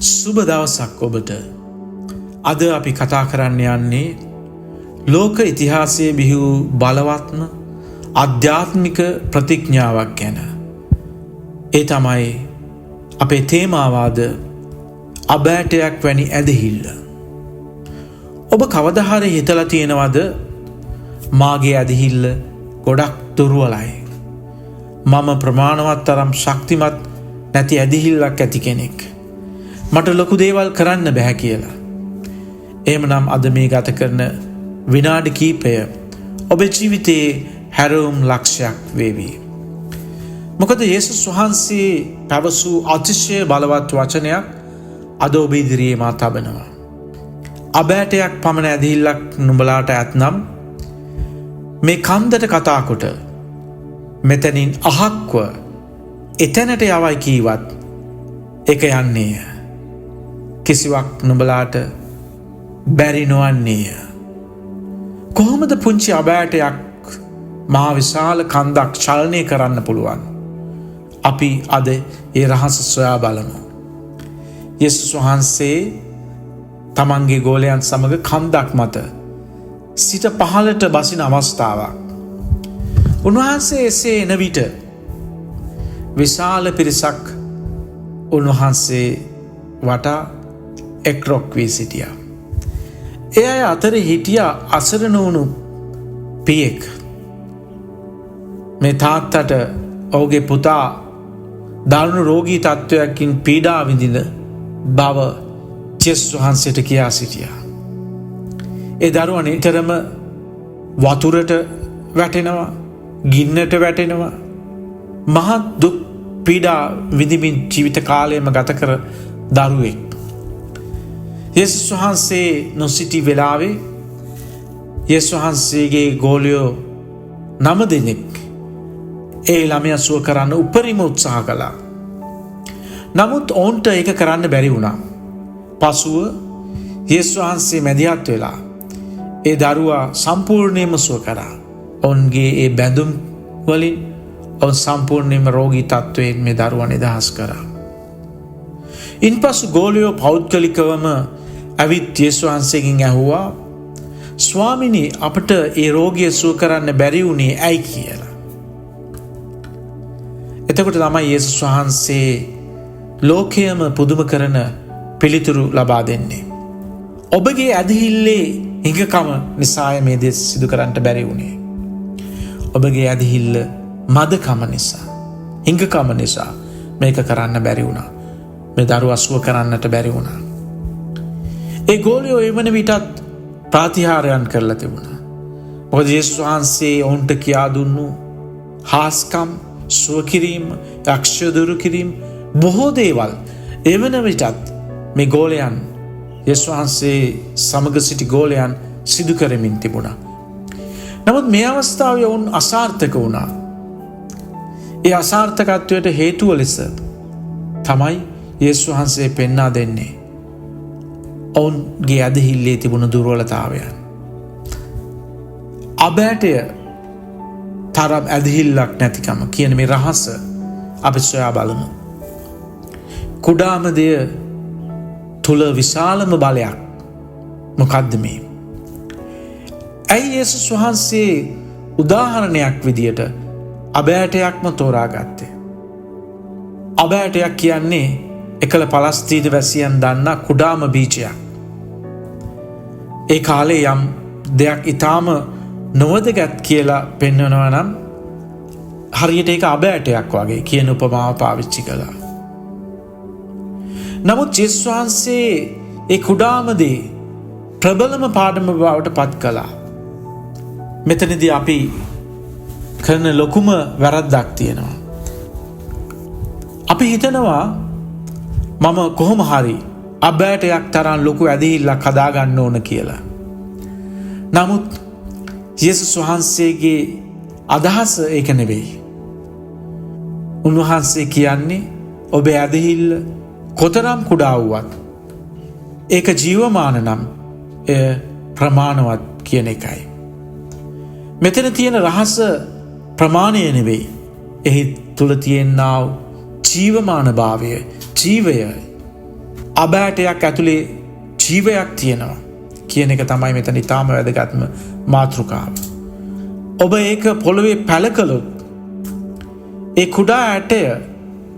සුබ දවසක් ඔබට. අද අපි කතා කරන්න යන්නේ ලෝක ඉතිහාසයේ බිහි වූ බලවත්ම අධ්‍යාත්මික ප්‍රතිඥාවක් ගැන. ඒ තමයි අපේ තේමාව අද, අබෑටයක් වැනි ඇදහිල්ල. ඔබ කවදා හරි හිතලා තියෙනවද, මාගේ ඇදහිල්ල ගොඩක් දුර්වලයි? මම ප්‍රමාණවත් තරම් ශක්තිමත් නැති ඇදහිල්ලක් ඇති කෙනෙක්. මට ලොකු දේවල් කරන්න බැහැ කියලා. එහෙමනම් අද මේ ගත කරන විනාඩි කීපය ඔබේ ජීවිතයේ හැරවුම් ලක්ෂයක් වේවි. මොකද යේසුස් වහන්සේ පැවසූ අතිශය බලවත් වචනයක් අද ඔබ ඉදිරියේ මා තබනවා. අබෑටයක් පමණ ඇදහිල්ලක් නුඹලාට ඇත්නම්, මේ කන්දට කතා කොට මෙතනින් අහක්ව එතැනට යවයි කීවත් ඒක යන්නේය. කිසිවක් නුඹලාට බැරි නොවන්නේය. කොහොමද පුංචි අබෑටයක් මහා විශාල කන්දක් චලනය කරන්න පුළුවන්? අපි අද ඒ රහස සොයා බලමු. යේසුස් වහන්සේ තමන්ගේ ගෝලයන් සමග කන්දක් මත සිට පහළට බසින අවස්ථාවක්. උන්වහන්සේ එසේ එන විට විශාල පිරිසක් උන්වහන්සේ වටා එක්රොක් වී සිටියා. ඒ අය අතර හිටිය අසරණ වුණු පියෙක්. මේ තාත්තට ඔහුගේ පුතා දරුණු රෝගී තත්ත්වයකින් පීඩා විඳින බව ජේසුස් වහන්සේට කියා සිටියා. ඒ දරුවා නිතරම වතුරට වැටෙනවා, ගින්නට වැටෙනවා, මහත් දුක් පීඩා විඳිමින් ජීවිත කාලයම ගත කර දරුවෙක්. යේසුස් වහන්සේ නොසිටි වෙලාවේ යේසුස් වහන්සේගේ ගෝලයෝ නම දෙනෙක් ඒ ළමයා සුව කරන්න උපරිම උත්සාහ කළා. නමුත් ඔවුන්ට ඒක කරන්න බැරි වුණා. පසුව යේසුස් වහන්සේ මැදිහත් වෙලා ඒ දරුවා සම්පූර්ණයෙන්ම සුව කරා. ඔවුන්ගේ ඒ බැඳුම් වලින් ඔවුන් සම්පූර්ණයෙන්ම රෝගී තත්ත්වයෙන් මේ දරුවා නිදහස් කරා. ඉන්පසු ගෝලයෝ පෞද්ගලිකවම ඇවිත් යේසුස් වහන්සේගෙන් ඇහුවා, ස්වාමිනී, අපට ඒ රෝගිය සුව කරන්න බැරි වුණේ ඇයි කියලා. එතකොට තමයි යේසුස් වහන්සේ ලෝකයම පුදුම කරන පිළිතුරු ලබා දෙන්නේ. ඔබගේ ඇදහිල්ලේ හිඟකම නිසාය මේ දේ සිදු කරන්නට බැරි වුණේ. ඔබගේ ඇදහිල්ල මදකම නිසා, හිඟකම නිසා මේක කරන්න බැරි වුණා. මේ දරුවා සුව කරන්නට බැරි වුණා. ඒ ගෝලයෝ ඒ වන විටත් ප්‍රතිහාරයන් කරලා තිබුණා. මොකද යේසුස් වහන්සේ ඔවුන්ට කියා දුන්නු හාස්කම්, සුව කිරීම, යක්ෂ දුරු කිරීම, බොහෝ දේවල් ඒ වන විටත් මේ ගෝලයන්, යේසුස් වහන්සේ සමග සිටි ගෝලයන් සිදු කරමින් තිබුණා. නමුත් මේ අවස්ථාවේ ඔවුන් අසාර්ථක වුණා. ඒ අසාර්ථකත්වයට හේතුව ලෙස තමයි යේසුස් වහන්සේ පෙන්වා දෙන්නේ ඔවුන්ගේ ඇදහිල්ලේ තිබුණු දුර්වලතාවයන්. අබෑටය තරම් ඇදහිල්ලක් නැතිකම කියන මේ රහස අපි සොයා බලමු. කුඩාම දෙය තුළ විශාලම බලයක් මොකද්ද මේ? ඇයි යේසුස් වහන්සේ උදාහරණයක් විදියට අබෑටයක්ම තෝරාගත්තේ? අබෑටයක් කියන්නේ එකල පලස්තීන වැසියන් දන්නා කුඩාම බීජයක්. ඒ කාලේ යම් දෙයක් ඉතාම නොවැදගත් කියලා පෙන්වනවා නම් හරියට ඒක අබෑටයක් වගේ කියන උපමාව පාවිච්චි කළා. නමුත් ජේසුස් වහන්සේ ඒ කුඩාම දේ ප්‍රබලම පාඩම බවට පත් කළා. මෙතනදී අපි කරන ලොකුම වැරද්දක් තියෙනවා. අපි හිතනවා මම කොහොම හරි අබෑටයක් තරම් ලොකු ඇදහිල්ලක් හදාගන්න ඕන කියලා. නමුත් යේසුස් වහන්සේගේ අදහස ඒක නෙවෙයි. උන්වහන්සේ කියන්නේ ඔබේ ඇදහිල්ල කොතරම් කුඩා වුවත් ඒක ජීවමාන නම් එය ප්‍රමාණවත් කියන එකයි. මෙතන තියෙන රහස ප්‍රමාණය නෙවෙයි. එහි තුල තියෙනා වූ ජීවමාන භාවය, ජීවය. අබ ඇටයක් ඇතුලේ ජීවයක් තියෙනවා කියන එක තමයි මෙතන ඉතාම වැදගත්ම මාතෘකාව. ඔබ ඒක පොළොවේ පැල කළොත් ඒ කුඩා ඇටය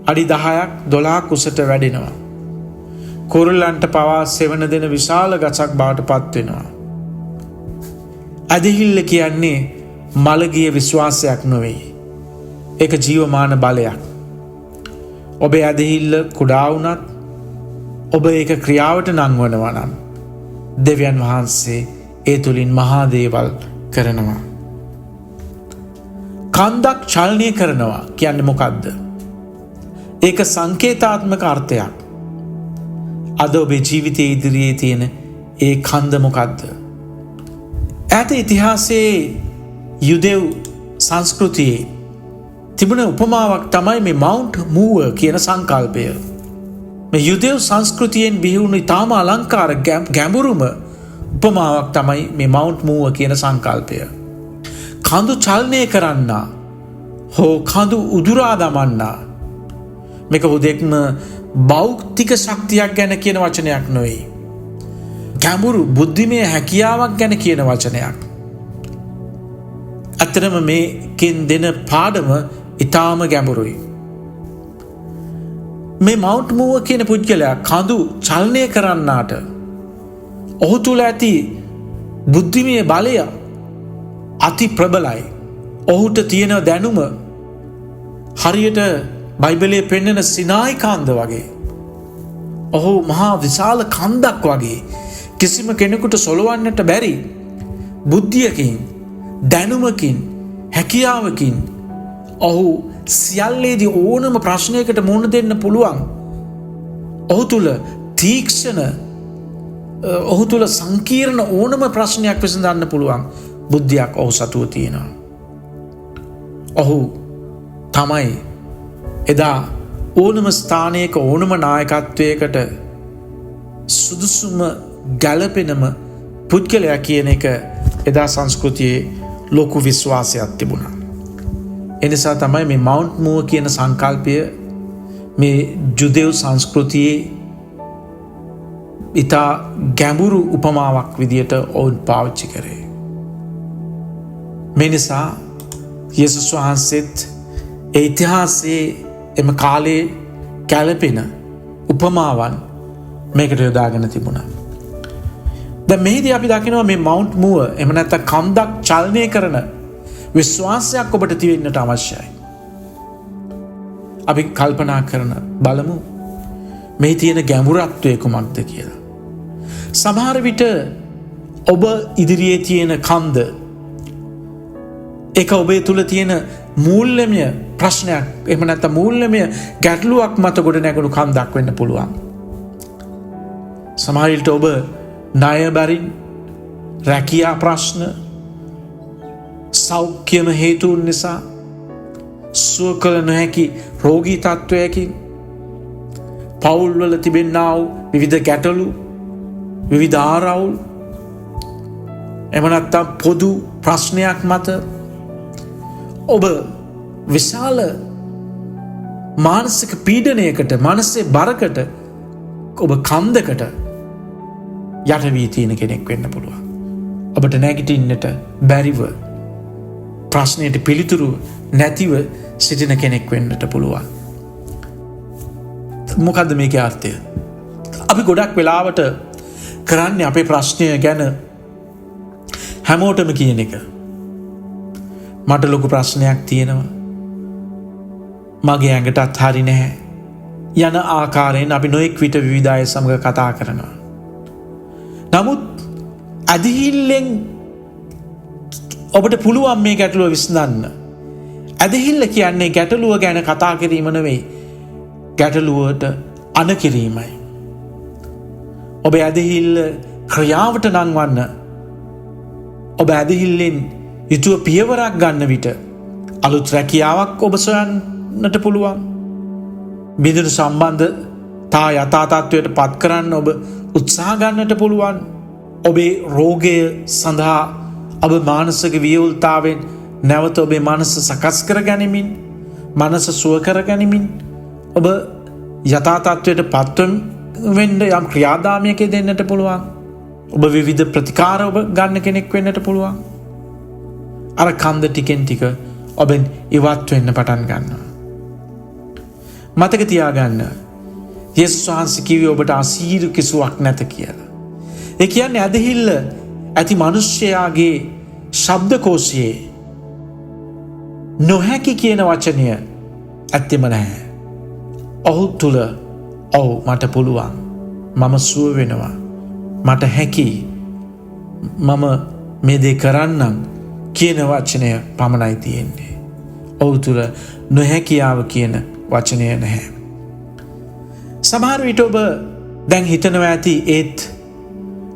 අඩි 10ක් 12ක් උසට වැඩෙනවා. කුරුල්ලන්ට පවා සෙවණ දෙන විශාල ගසක් බවට පත් වෙනවා. ඇදහිල්ල කියන්නේ මළගිය විශ්වාසයක් නොවේ. ඒක ජීවමාන බලයක්. ඔබේ ඇදහිල්ල කුඩා වුණත් ඔබ ඒක ක්‍රියාවට නංවනවා නම් දෙවියන් වහන්සේ ඒ තුළින් මහා දේවල් කරනවා. කන්දක් චලනය කරනවා කියන්නේ මොකද්ද? ඒක සංකේතාත්මක අර්ථයක්. අද ඔබේ ජීවිතයේ ඉදිරියේ තියෙන ඒ කන්ද මොකද්ද? ඈත ඉතිහාසයේ යුදෙව් සංස්කෘතියේ තිබුණ උපමාවක් තමයි මේ මවුන්ට් මූවර් කියන සංකල්පය. මේ යුදෙව් සංස්කෘතියෙන් බිහි වුණු ඉතාම අලංකාර ගැඹුරුම උපමාවක් තමයි මේ මවුන්ට් මූවර් කියන සංකල්පය. කඳු චලනය කරන්නා හෝ කඳු උදුරා දමන්නා. මේක හුදෙක්ම භෞතික ශක්තියක් ගැන කියන වචනයක් නොවේ. ගැඹුරු බුද්ධිමය හැකියාවක් ගැන කියන වචනයක්. ඇත්තටම මේකෙන් දෙන පාඩම ඉතාම ගැඹුරුයි. මේ මවුන්ට් මූවර් කියන පුද්ගලයා කඳු චලනය කරන්නාට ඔහු තුළ ඇති බුද්ධිමය බලය අති ප්‍රබලයි. ඔහුට තියෙන දැනුම හරියට බයිබලයේ පෙන්වන සිනායි කන්ද වගේ. ඔහු මහා විශාල කන්දක් වගේ කිසිම කෙනෙකුට සොලවන්නට බැරි බුද්ධියකින්, දැනුමකින්, හැකියාවකින් ඔහු සියල්ලේදී ඕනම ප්‍රශ්නයකට මුහුණ දෙන්න පුළුවන්. ඔහු තුළ තීක්ෂණ, ඔහු තුළ සංකීර්ණ ඕනම ප්‍රශ්නයක් විසඳන්න පුළුවන් බුද්ධියක් ඔහු සතුව තියෙනවා. ඔහු තමයි එදා ඕනම ස්ථානයක ඕනම නායකත්වයකට සුදුසුම ගැලපෙනම පුද්ගලයා කියන එක එදා සංස්කෘතියේ ලොකු විශ්වාසයක් තිබුණා. එනිසා තමයි මේ මවුන්ට් මූවර් කියන සංකල්පය මේ ජුදෙව් සංස්කෘතියේ ඉතා ගැඹුරු උපමාවක් විදියට ඔවුන් පාවිච්චි කරේ. මේ නිසා යේසුස් වහන්සේත් ඒ ඉතිහාසයේ එම කාලයේ ගැලපෙන උපමාවන් මේකට යොදාගෙන තිබුණා. දැන් මෙහිදී අපි දකිනවා මේ මවුන්ට් මූවර් එහෙම නැත්නම් කන්දක් චලනය කරන විශ්වාසයක් ඔබට තියෙන්නට අවශ්‍යයි. අපි කල්පනා කරන බලමු මේ තියෙන ගැඹුරත්වය කුමක්ද කියලා. සමහර විට ඔබ ඉදිරියේ තියෙන කන්ද ඒක ඔබේ තුල තියෙන මූල්‍යමය ප්‍රශ්නයක් එහෙම නැත්නම් මූල්‍යමය ගැටලුවක් මත ගොඩ නැගුණු කන්දක් වෙන්න පුළුවන්. සමහර විට ඔබ ණය බරින්, රැකියා ප්‍රශ්න, සෞඛ්‍යම හේතුන් නිසා සුව කළ නොහැකි රෝගී තත්ත්වයකින්, පවුල්වල තිබෙන්නා වූ විවිධ ගැටලු, විවිධ ආරවුල්, එහෙම නැත්නම් පොදු ප්‍රශ්නයක් මත ඔබ විශාල මානසික පීඩනයකට, මනසේ බරකට, ඔබ කන්දකට යට වී තියෙන කෙනෙක් වෙන්න පුළුවන්. ඔබට නැගිටින්නට බැරිව, ප්‍රශ්නයට පිළිතුරු නැතිව සිටින කෙනෙක් වෙන්නට පුළුවන්. මොකද්ද මේකේ අර්ථය? අපි ගොඩක් වෙලාවට කරන්නේ අපේ ප්‍රශ්නය ගැන හැමෝටම කියන එක. මට ලොකු ප්‍රශ්නයක් තියෙනවා. මගේ ඇඟටත් හරි නැහැ. යන ආකාරයෙන් අපි නොයෙක් විට විවිධ අය සමග කතා කරනවා. නමුත් ඇදහිල්ලෙන් ඔබට පුළුවන් මේ ගැටලුව විසඳන්න. ඇදහිල්ල කියන්නේ ගැටලුව ගැන කතා කිරීම නෙවෙයි, ගැටලුවට අණ කිරීමයි. ඔබ ඇදහිල්ල ක්‍රියාවට නංවන්න. ඔබ ඇදහිල්ලෙන් යුතුව පියවරක් ගන්න විට අලුත් රැකියාවක් ඔබ සොයන්නට පුළුවන්. බිඳුණු සම්බන්ධතා යථා තත්ත්වයට පත් කරන්න ඔබ උත්සාහ ගන්නට පුළුවන්. ඔබේ රෝගය සඳහා ඔබ මානසික වියවුල්තාවෙන් නැවත ඔබේ මනස සකස් කර ගනිමින්, මනස සුව කර ගනිමින් ඔබ යථා තත්ත්වයට පත්ව වෙන්න යම් ක්‍රියාදාමයක දෙන්නට පුළුවන්. ඔබ විවිධ ප්‍රතිකාර ඔබ ගන්න කෙනෙක් වෙන්නට පුළුවන්. අර කන්ද ටිකෙන් ටික ඔබෙන් ඉවත් වෙන්න පටන් ගන්නවා. මතක තියාගන්න, යේසුස් වහන්සේ කිව්වේ ඔබට අසීරු කිසිවක් නැත කියලා. ඒ කියන්නේ ඇදහිල්ල ඇති මිනිසයාගේ ශබ්දකෝෂයේ නොහැකි කියන වචනය ඇත්තෙම නැහැ. ඔහු තුළ ඔව් මට පුළුවන්, මම සුව වෙනවා, මට හැකි, මම මේ දේ කරන්නම් කියන වචනය පමණයි තියෙන්නේ. ඔහු තුළ නොහැකියාව කියන වචනය නැහැ. සමහර විට ඔබ දැන් හිතනවා ඇති ඒත්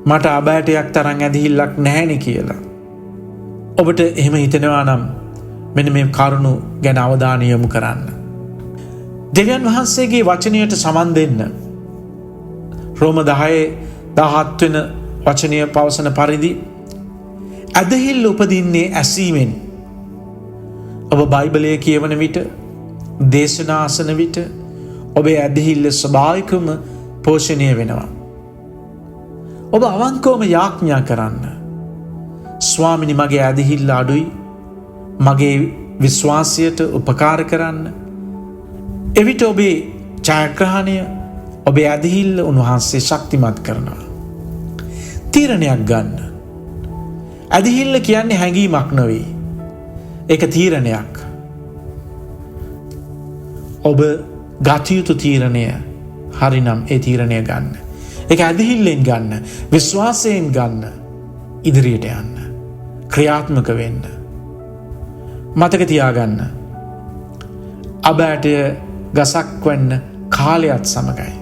මට අබෑටයක් තරම් ඇදහිල්ලක් නැහැනේ කියලා. ඔබට එහෙම හිතෙනවා නම් මෙන්න මේ කරුණු ගැන අවධානය යොමු කරන්න. දෙවියන් වහන්සේගේ වචනයට සමන් දෙන්න. රෝම 10:17 වෙන වචනය පවසන පරිදි ඇදහිල්ල උපදින්නේ ඇසීමෙන්. ඔබ බයිබලය කියවන විට, දේශනා අසන විට ඔබේ ඇදහිල්ල ස්වභාවිකවම පෝෂණය වෙනවා. ඔබ අවංකවම යාඥා කරන්න. ස්වාමිනි, මගේ ඇදහිල්ල අඩුයි, මගේ විශ්වාසයට උපකාර කරන්න. එවිට ඔබේ ජයග්‍රහණය, ඔබේ ඇදහිල්ල උන්වහන්සේ ශක්තිමත් කරනවා. තීරණයක් ගන්න. ඇදහිල්ල කියන්නේ හැඟීමක් නොවේ. ඒක තීරණයක්. ඔබ ගතයුතු තීරණය හරිනම් ඒ තීරණය ගන්න. ඒක ඇදහිල්ලෙන් ගන්න, විශ්වාසයෙන් ගන්න, ඉදිරියට යන්න, ක්‍රියාත්මක වෙන්න. මතක තියාගන්න, අබ ඇටය ගසක් වෙන්න කාලයත් සමගයි.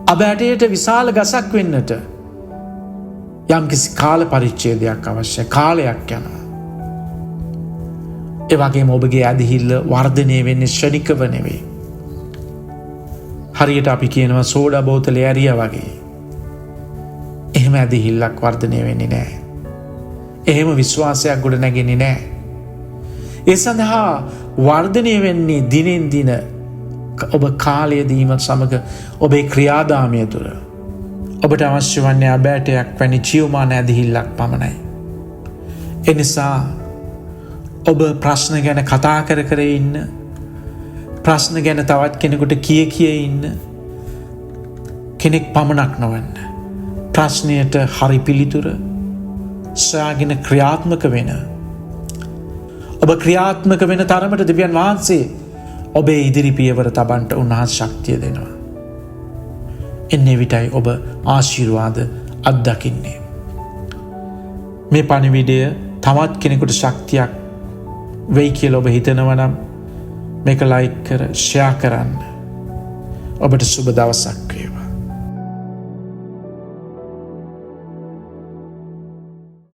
අබ ඇටයට විශාල ගසක් වෙන්නට යම්කිසි කාල පරිච්ඡේදයක් අවශ්‍ය, කාලයක් යනවා. ඒ වගේම ඔබගේ ඇදහිල්ල වර්ධනය වෙන්නේ ක්ෂණිකව නෙවෙයි. හරියට අපි කියනවා සෝඩා බෝතලේ ඇරියා වගේ. එහෙම ඇදහිල්ලක් වර්ධනය වෙන්නේ නෑ. එහෙම විශ්වාසයක් ගොඩ නැගෙන්නේ නෑ. ඒ සඳහා වර්ධනය වෙන්නේ දිනෙන් දින ඔබ කාලය දීම සමග ඔබේ ක්‍රියාදාමය තුළ. ඔබට අවශ්‍ය වන්නේ අබෑටයක් වැනි ජීවමාන ඇදහිල්ලක් පමණයි. එනිසා ඔබ ප්‍රශ්න ගැන කතා කර කර ඉන්න, ප්‍රශ්න ගැන තවත් කෙනෙකුට කිය කිය ඉන්න කෙනෙක් පමණක් නොවන්න. ප්‍රශ්නයට හරි පිළිතුර සොයාගෙන ක්‍රියාත්මක වෙන. ඔබ ක්‍රියාත්මක වෙන තරමට දෙවියන් වහන්සේ ඔබේ ඉදිරි පියවර තබන්ට උන්වහන්සේ ශක්තිය දෙනවා. එන්නේ විටයි ඔබ ආශිර්වාද අත්දකින්නේ. මේ පණිවිඩය තවත් කෙනෙකුට ශක්තියක් වෙයි කියලා ඔබ හිතනවා නම් මේක ලයික් කර ෂෙයා කරන්න. ඔබට සුබ දවසක්.